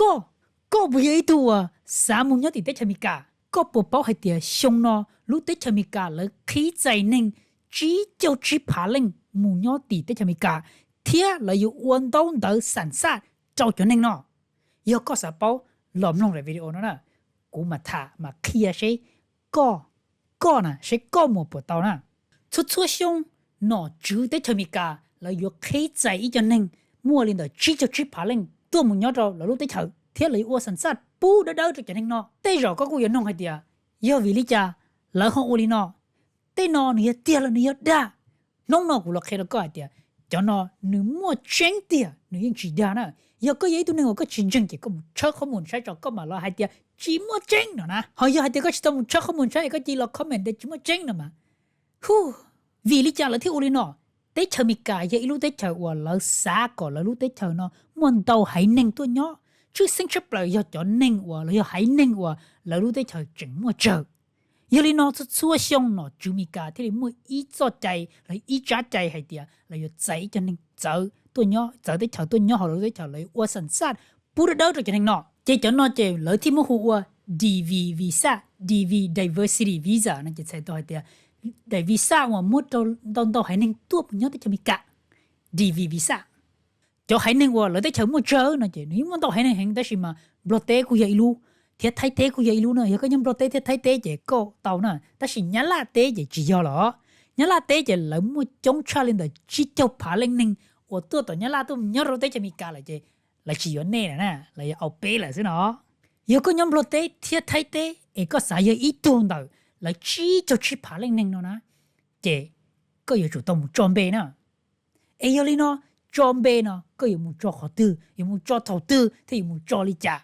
Koj, koj puas yog ib tug uas xav mus nyob tim teb chaws Amelikas? Koj puas paub hais tias xyoo no lub teb chaws Amelikas lawv qhib txais neeg tsib caug tsib phav leej mus nyob tim teb chaws Amelikas, thiab lawv yuav ua ntaub ntawv xam xaj rau cov neeg no? Yog koj xav paub, los mloog daim video no na, kuv mam tham mam qhia seb koj, koj na, seb koj mus puas tau na. Txhua txhua xyoo, nom tswv teb chaws Amelikas lawv yuav qhib txais ib co neeg muaj li ntawm tsib caug tsib phav leej tuaj mus nyob rau lawv lub teb chaws thiab lawv yuav ua xam xaj pub dawb dawb rau cov neeg no. Tej zaum koj kuj yuav nug hais tias, yog vim li cas lawv ho ua li no? Tej no nws yog tiag los nws yog dag? Hnub no kuv los qhia rau koj hais tias cov no nws muaj tseeb tiag, nws yeej tsis dag na. Yog koj yog ib tug neeg uas koj tsis ntseeg ces koj mus tshawb qhob mus saib tso koj mam los hais tias tsis muaj tseeb no na. Ho yog hais tias koj tsis tau mus tshawb qhob mus saib es koj cia li los comment tias tsis muaj tseeb no mas, hu, vim li cas lawv thiaj ua li no? Teb chaws Amelikas yog ib lub teb chaws uas lawv xav kom lawv lub teb chaws no muaj ntau haiv neeg tuaj nyob. Tshwj xeeb tshaj plaws yog cov neeg uas los yog haiv neeg uas lawv lub teb chaws tseem muaj tsawg. Yog li no txhua txhua xyoo nom tswv Amelikas thiaj li muaj ib txoj cai los ib tsab cai hais tias lawv yuav txais ib co neeg txawv tuaj nyob, txawv teb chaws tuaj nyob hauv lawv lub teb chaws, lawv yuav ua xam xaj pub dawb dawb rau cov neeg no. Ces cov no ces lawv thiaj muab hu ua DV visa, DV diversity visa no ces txhais tau hais tias daim visa uas muab rau ntau ntau haiv neeg tuaj mus nyob teb chaws Amelikas, DV visa. Cov haiv neeg uas lawv teb chaws muaj tsawg no ces nws yeej muaj ntau haiv neeg heev tab sis mas Nplog teb kuj yog ib lub, thiab Thaib teb kuj yog ib lub na. Yog koj nyob Nplog teb thiab Thaib teb ces koj tau na, tab sis Nyab Laj teb ces tsis yog los. Nyab Laj teb ces lawv muaj coob tshaj li ntawm tsib caug phav leej neeg uas tuaj tom Nyab Laj tuaj mus nyob rau teb chaws Amelikas lawm ces lawv tsis yuav nej lawm na, lawv yuav au peb lawm xwb no. Yog koj nyob Nplog teb thiab Thaib teb es koj xav yog ib tug ntawm lawv tsib caug tsib phav leej neeg no na, ces koj yuav tsum tau mus tso npe na. Es yog li no, tso npe no koj yuav mus tso qhov twg, yuav mus tso thaum twg thiab yuav mus tso li cas?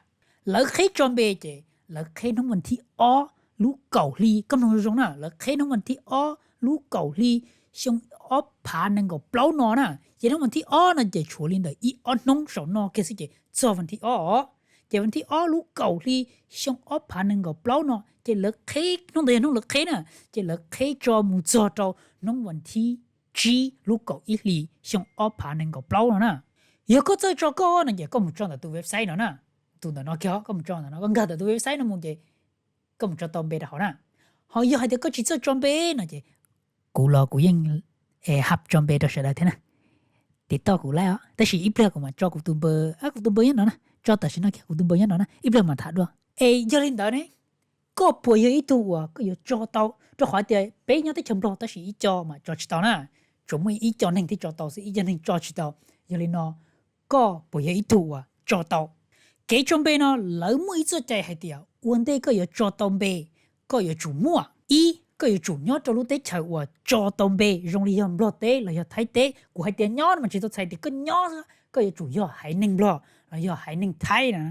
Lawv qheb tso npe ces lawv qheb hnub vas thib ob lub kaum hli, koj mloog zoo zoo na, lawv qheb hnub vas thib ob lub kaum hli xyoo ob phav nees nkaum plaub no na. Ces hnub vas thib ob no ces tshuav li ntawm ib ob hnub saum no kiag xwb ces txog vas thib ob os. Ces vas thib ob lub kaum hli xyoo ob phav nees nkaum plaub no ces lawv qheb, hnub ntawd yog hnub lawv qheb na, ces lawv qheb tso mus txog rau hnub vas thib tsib lub kaum ib hli xyoo ob phav nees nkaum plaub no na. Yog koj txawj tso koj no ces koj mus tso ntawm tus website no na, tus ntawm no kiag, koj mus tso ntawm no, koj nkag ntawm tus website no mus ces koj mus tso tau npe rau hauv na. Ho yog hais tias koj tsis txawj tso npe no ces kuv los kuv yeej hab tso npe rau sawv daws thiab na. Tim toj kuv laij os, tab sis ib pliag kuv mam tso kuv tus npawb, kuv tus npawb nyob no na, tso tam sim no kiag kuv tus npawb nyob no na, ib pliag mam tham dua. Es yog li ntawd ne, koj puas yog ib tug uas koj yuav tso tau? Rau qhov tias peb nyob teb chaws Nplog tab sis ib co mas tso tsis tau na, tsuas muaj ib co neeg thiaj tso tau xwb, ib co neeg tso tsis tau. Yog li no, koj puas yog ib tug uas tso tau? Kev tso npe no lawv muaj ib txoj cai hais tias ua ntej koj yuav tso tau npe, koj yuav tsum muaj, ib, koj yuav tsum nyob rau lub teb chaws uas tso tau npe zoo li yog Nplog teb los yog Thaib teb. Kuv hais tias nyob no mas tsis tau txhais tias koj nyob xwb, koj yuav tsum yog haiv neeg Nplog los yog haiv neeg Thaib na.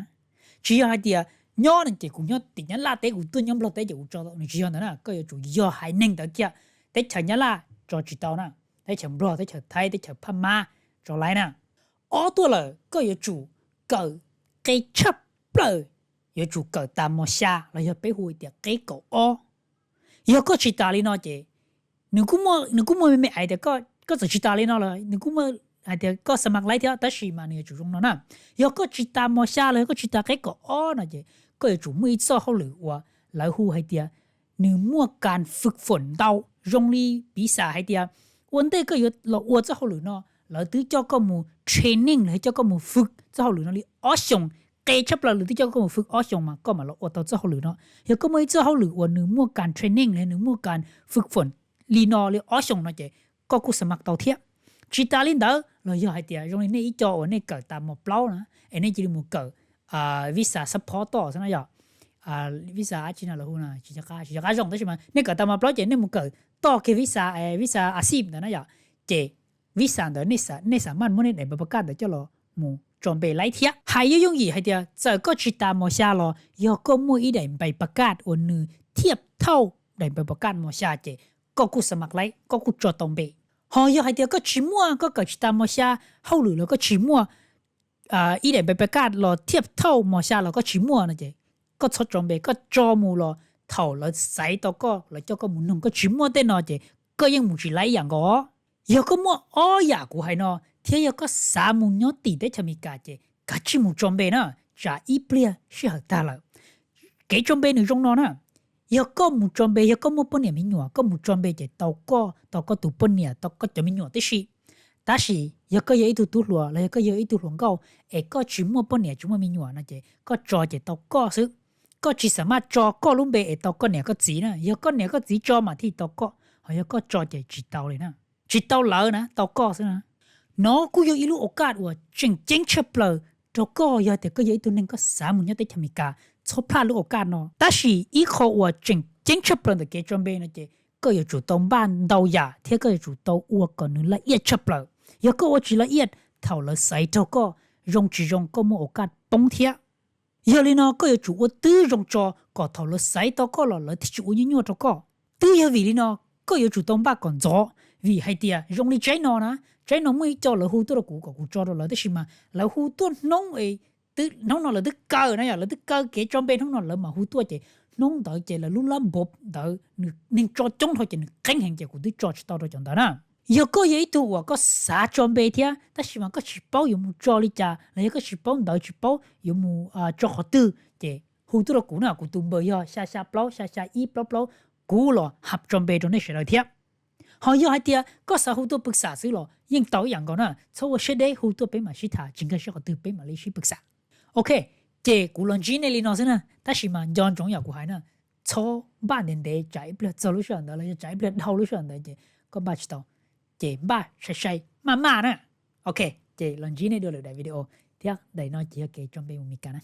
Tsis yog hais tias nyob no ces kuv nyob tim Nyab Laj teb kuv tuaj nyob Nplog teb ces kuv tso tau, nws tsis yog ntawd na, koj yuav tsum yog haiv neeg ntawd kiag. Teb chaws Nyab Laj tso tsis tau na, teb chaws Nplog, teb chaws Thaib, teb chaws Phab Mab tso laib na. Ob tuaj lawm koj yuav tsum kawm qe tshaj plaws, yuav tsum kawm tas mos xya los yog peb hu tias qeb kaum ob. Yog koj tsis tas li no ces nws kuj muaj, nws kuj muaj me me aiv tias koj txawm tsis tas li no los nws kuj muaj hais tias koj xa mas laib thiab, tab sis mas nws yuav tsum zoo no na. Yog koj tsis tas mos xya los yog koj tsis tas qeb kaum ob no ces koj yuav tsum muaj ib txoj hauj lwm uas lawv hu hais tias nws muaj kas fwm foom ntau, zoo li piv xam hais tias ua ntej koj yuav los ua txoj hauj lwm no, lawv twb coj koj mus training los coj koj mus fwm txoj hauj lwm no li ob xyoos. Qe tshaj plaws lawv twb coj koj mus fwm ob xyoos mas koj mam los ua tau txoj hauj lwm no. Yog koj muaj ib txoj hauj lwm uas nws muaj kas training los nws muaj kas fwm foom li no li ob xyoos no ces koj kuj xa mas tau thiab. Tsis tas li ntawd los yog hais tias zoo li nej ib co uas nej kawm tas mos plaub na, es nej cia li mus kawm visa support xwb no yog, visa dab tsi no lawv hu no tsis nco qab zoo tab sis mas nej kawm tas mos plaub ces nej mus kawm toj kiag visa, visa asib ntawd na yom, ces visa ntawd nej xa maj muab nej daim npav pas kaj ntawd coj los mus tso npe laib thiab. Hais yooj yooj yim hais tias txawm koj tsis tas mos xya los yog koj muaj ib daim npav pas kaj uas nws thiaj thauj daim npav pas kaj mos xya ces koj kuj xa mas laib, koj kuj tso tau npe. Ho yog hais tias koj tsis muaj, koj kawm tsis tas mos xya, hauj lwm los koj tsis muaj, ib daim npav pas kaj los thiaj thauj mos xya los koj tsis muaj no ces koj txhob tso npe, koj tso mus los thaum lawv xaiv tau koj, lawv coj koj mus noog, koj tsis muaj tej no ces koj yeej mus tsis laib ib yam nkaus. Yog koj muaj ob yam kuv hais no thiab yog koj xav mus nyob tim teb chaws Amelikas ces kav tsij mus tso npe na. tsam ib pliag sij hawm tag lawm. Kev tso npe nws zoo no na, yog koj mus tso npe, yog koj muaj poj niam me nyuam, koj mus tso npe ces tau koj, tau koj tus poj niam, tau koj cov me nyuam tib si. Tab sis yog koj yog ib tug tub hluas los yog koj yog ib tug hluas nkauj es koj tsis muaj poj niam tsis muaj me nyuam no ces koj tso ces tau koj xwb. Koj tsis xav maj tso koj lub npe es tau koj niam koj txiv na, yog koj niam koj txiv tso mas thiaj tau koj, ho yog koj tso ces tsis tau li na. Tsis tau lawv na, tau koj xwb na. Nov kuj yog ib lub au kaj uas tseem ceeb tshaj plaws rau koj yog tias koj yog ib tug neeg koj xav mus nyob teb chaws Amelikas, txhob plaj lub au kaj no. Tab sis ib qho uas tseem ceeb tshaj plaws ntawm kev tso npe no ces koj yuav tsum tau npaj ntau yam thiab koj yuav tsum tau ua kom nws laj iaj tshaj plaws. Yog koj ua tsis laj iaj, thaum lawv xaiv raug koj, zoo tsis zoo koj muaj au kaj poob thiab. Yog li no koj yuav tsum ua twb zoo tso kom thaum lawv xaiv tau koj los lawv thiaj tsis ua nyuaj nyuaj rau koj. Twb yog vim li no, koj yuav tsum tau npaj kom ntxov, vim hais tias zoo li tsaib no na, tsaib no muaj ib co lawv hu tuaj rau kuv kom kuv tso rau lawv, tab sis mas lawv hu tuaj hnub, hnub no lawv twb kaw na, yog lawv twb kaw kev tso npe hnub no lawv mam hu tuaj ces hnub ntawd ces lawv lub lab npov ntawd nws neeg tso coob dhau ces nws qeeb heev ces kuv twb tso tsis tau rau cov ntawd na. Yog koj yog ib tug uas koj xav tso npe thiab tab sis mas koj tsis paub yuav mus tso li cas los yog koj tsis paub ntawv tsis paub yuav mus tso qhov twg ces hu tuaj rau kuv na, kuv tus npawb yog xya xya plaub xya xya ib plaub plaub, kuv los hab tso npe rau nej sawv daws thiab. Ho yog hais tias koj xav hu tuaj pw xam xwb los yeej tau ib yam nkaus na, txhob ua siab deb, hu tuaj peb mam sib tham, tsis nkag siab qhov twg peb mam li sib pw xam. Ok, ces kuv los ntsib nej li no xwb na, tab sis mas nco ntsoov yam kuv hais na, txhob npaj ntev ntev tsam ib pliag txog lub sij hawm ntawd los yog tsam ib pliag dhau lub sij hawm ntawd ces koj npaj tsis tau, ces npaj sai sai maj maj na. Ok, ces los ntsib nej dua lwm daim video thiab, daim no ces yog kev tso npe mus Meskas na.